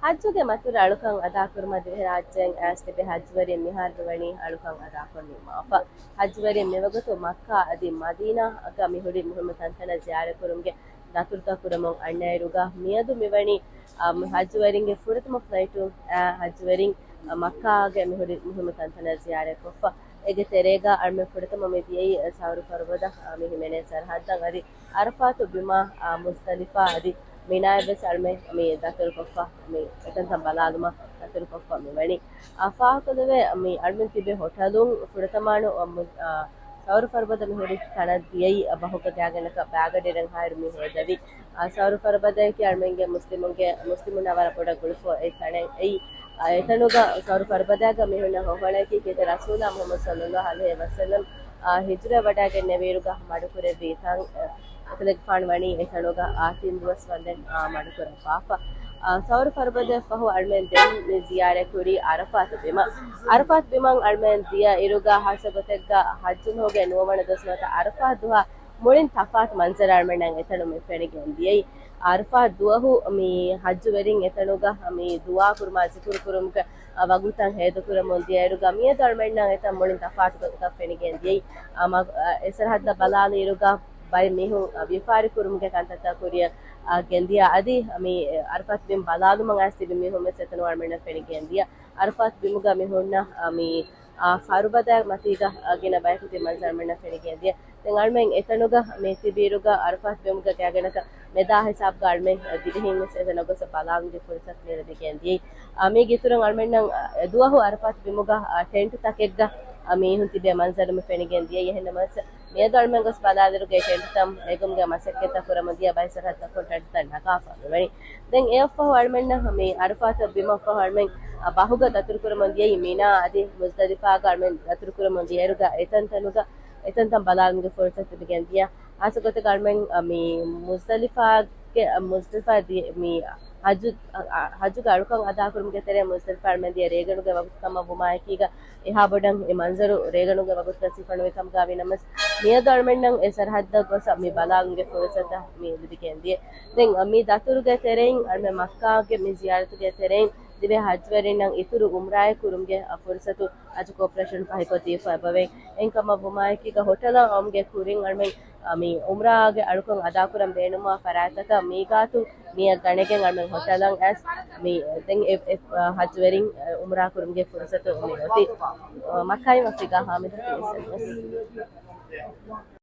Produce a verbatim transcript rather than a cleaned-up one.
ޙައްޖުގެ މަތިވެރި އަޅުކަން އަދާކުރުމަށް ދިވެހިރާއްޖޭން އައިސް ތިބި ޙައްޖުވެރިން މިހާރު މިވަނީ އަޅުކަން އަދާކޮށް ނިންމާފަ. ޙައްޖުވެރިން މިވަގުތު މައްކާ އަދި މަދީނާގަ މިހުރި މުހިއްމު ތަންތަނަށް ޒިޔާރަތްކުރުމުގެ ދަތުރުތައް ކުރަމުން އަންނައިރުގަ މިއަދު މިވަނީ، އަ، މި ޙައްޖުވެރިންގެ ފުރަތަމަ ފްލައިޓު، އަ، ޙައްޖުވެރިން، އަ، މައްކާގެ މިހުރި މުހިއްމު ތަންތަނަށް ޒިޔާރަތްކޮށްފަ. އޭގެ ތެރޭގަ އަޅުމެން ފުރަތަމަ މި ދިޔައީ ސައުރު ފަރުބަދަ، އަ، މި ހިމެނޭ ސަރަޙައްދަށް އަދި އަރަފާތު ބިމާ، އާ، މުޒްދަލިފާ އަދި މިނާއަށްވެސް އަޅުމެން މި ދަތުރުކޮށްފަ، މި އެތަންތަން ބަލާލުމަށް ދަތުރުކޮށްފަ މިވަނީ. އާ، ފާހަގަކޮށްލެވޭ، މި އަޅުމެން ތިބޭ ހޮޓަލުން ފުރަތަމަ އަޅު، އާ، މު-، އާ، ސައުރު ފަރުބަދަ މިހުރި ތަނަށް ދިޔައީ، އާ، ބަހުގަ ގާތްގަނޑަކަށް ބައިގަޑިއިރަށް ހާއިރު މި ހޭދަވި. އާ، ސައުރު ފަރުބަދައަކީ އަޅުމެންގެ މުސްލިމުންގެ، މުސްލިމުންނާ ވަރަށް ބޮޑަށް ގުޅިފަ އޮތް ތަނެއް އެއީ. އާ، އެތަނުގަ ސައުރު ފަރުބަދައިގަ މިހުންނަ ހޮހޮޅަކީ ކީރިތި ރަސޫލާ މުޙައްމަދު ޞައްލައްލާހު ޢަލައިހި ވަސައްލަމް، އާ، ހިޖުރަ ވަޑައިގެންނެވިއިރުގަ މަޑުކުރެއްވި ތަން، އެކަލޭގެފާނު ވަނީ އެތަނުގަ އާ ތިން ދުވަސް ވަންދެން، އާ، މަޑުކުރައްވާފަ. އާ، ސައުރު ފަރުބަދައަށް ފަހު އަޅުމެން ދެން މި ޒިޔާރަތް ކުރީ އަރަފާތު ބިމަށް. އަރަފާތު ބިމަށް އަޅުމެން ދިޔަ އިރުގަ ހާއްސަ ގޮތެއްގަ ޙައްޖު މަހުގެ ނުވަވަނަ ދުވަސް ނުވަތަ އަރަފާތު ދުވަހަށް މުޅިން ތަފާތު މަންޒަރެއް އަޅުމެންނަށް އެތަނުން މި ފެނިގެން ދިޔައީ. އަރަފާތު ދުވަހު މި ޙައްޖުވެރިން އެތަނުގަ މި ދުޢާ ކުރުމާ ޒިކުރު ކުރުމުގެ ވަގުތަށް ހޭދަކުރަމުން ދިޔައިރުގަ މިއަދު އަޅުމެންނަށް އެތަން މުޅިން ތަފާތު ގޮތަކަށް ފެނިގެން ދިޔައީ. އަ، މަ-، އަ، އެ ސަރަޙައްދަށް ބަލާލިއިރުގަ ބައެއް މީހުން، އަ، ވިޔަފާރި ކުރުމުގެ ކަންތައްތައް ކުރިއަށް، އަ، ގެންދިޔަ އަދި މި އަރަފާތު ބިން ބަލާލުމަށް އައިސް ތިބި މީހުން ވެސް އެތަނު އަޅުމެންނަށް ފެނިގެން ދިޔަ. އަރަފާތު ބިމުގަ މި ހުންނަ، އަ، މި އާ، ފަރުބަދަ މަތީގަ، އާ، ގިނަ ބަޔަކު ތިބި މަންޒަރު އަޅުމެންނަށް ފެނިގެން ދިޔަ. ދެން އަޅުމެން އެތަނުގަ މި ތިބިއިރުގަ އަރަފާތު ބިމުގަ ގާތްގަނޑަކަށް މެދާ ހިސާބުގަ އަޅުމެން ދިވެހިން ވެސް އެތަނަށް ގޮސް ބަލާލުމުގެ ފުރުސަތު މި ލިބިގެން ދިޔައީ. އާ، މީގެ އިތުރުން އަޅުމެންނަށް، އާ، ދުވަހު އަރަފާތު ބިމުގަ، އާ، ޓެންޓު ތަކެއްގަ، އާ، މީހުން ތިބޭ މަންޒަރު މި ފެނިގެން ދިޔައީ. އެހެންނަމަވެސް މިއަދު އަޅުމެން ގޮސް ބަލާލިއިރުގަ ޓެންޓުތައް ނެގުމުގެ މަސައްކަތްތައް ކުރަމުން ދިޔަ ބައެއް ސަރަހައްދުތަކުން ޓެންޓުތައް ނަގާފަ މިވަނީ. ދެން އެއަށްފަހު އަޅުމެންނަށް މި އަރަފާތު ބިމަށްފަހު އަޅުމެން ބަހުގަ ދަތުރުކުރަމުން ދިޔައީ މިނާ އަދި މުޒްދަލިފާގަ އަޅުމެން ދަތުރުކުރަމުން ދިޔައިރުގަ އެތަންތަނުގަ އެތަންތަން ބަލާލުމުގެ ފުރުސަތު ލިބިގެން ދިޔަ. ހާއްސަ ގޮތެއްގަ އަޅުމެން މި މުޒްދަލިފާގެ، މުޒްދަލިފާ ދި-، މި ޙައްޖު، ޙައްޖުގެ އަޅުކަން އަދާކުރުމުގެ ތެރޭ މުޒްދަލިފާ އަޅުމެން ދިޔަ ރޭގަނޑުގެ ވަގުތު ކަމަށް ވުމާއެކީގަ އެހާ ބޮޑަށް އެ މަންޒަރު ރޭގަނޑުގެ ވަގުތުގަ ސިފަނުވި ކަމުގަ ވިނަމަސް، މިއަދު އަޅުމެންނަށް އެ ސަރަހައްދަށް ގޮސް މި ބަލާލުމުގެ ފުރުސަތަށް މި ލިބިގެން ދިޔަ. ދެން މި ދަތުރުގެ ތެރެއިން އަޅުމެން މައްކާގެ މި ޒިޔާރަތުގެ ތެރެއިން ދިވެހި ޙައްޖުވެރިންނަށް އިތުރު އުމްރާއެއް ކުރުމުގެ ފުރުސަތު ޙައްޖު ކޯޕަރޭޝަން ފަހިކޮށްދީފަ އެބަވޭ. އެހެންކަމަށް ވުމާއެކީގަ ހޮޓަލަށް އައުމުގެ ކުރިން އަޅުމެން މި އުމްރާގެ އަޅުކަން އަދާކުރަން ބޭނުންވާ ފަރާތްތަކަށް މީގާތު މިއަށް ގަނެގެން އަޅުމެން ހޮޓަލަށް އައިސް މި ދެން އެ، އެ، ޙައްޖުވެރިން އުމްރާ ކުރުމުގެ ފުރުސަތު މި އޮތީ. މައްކާއިން އަފްރިކާ ހާމިދު ޓީވީސީ ނިއުސް.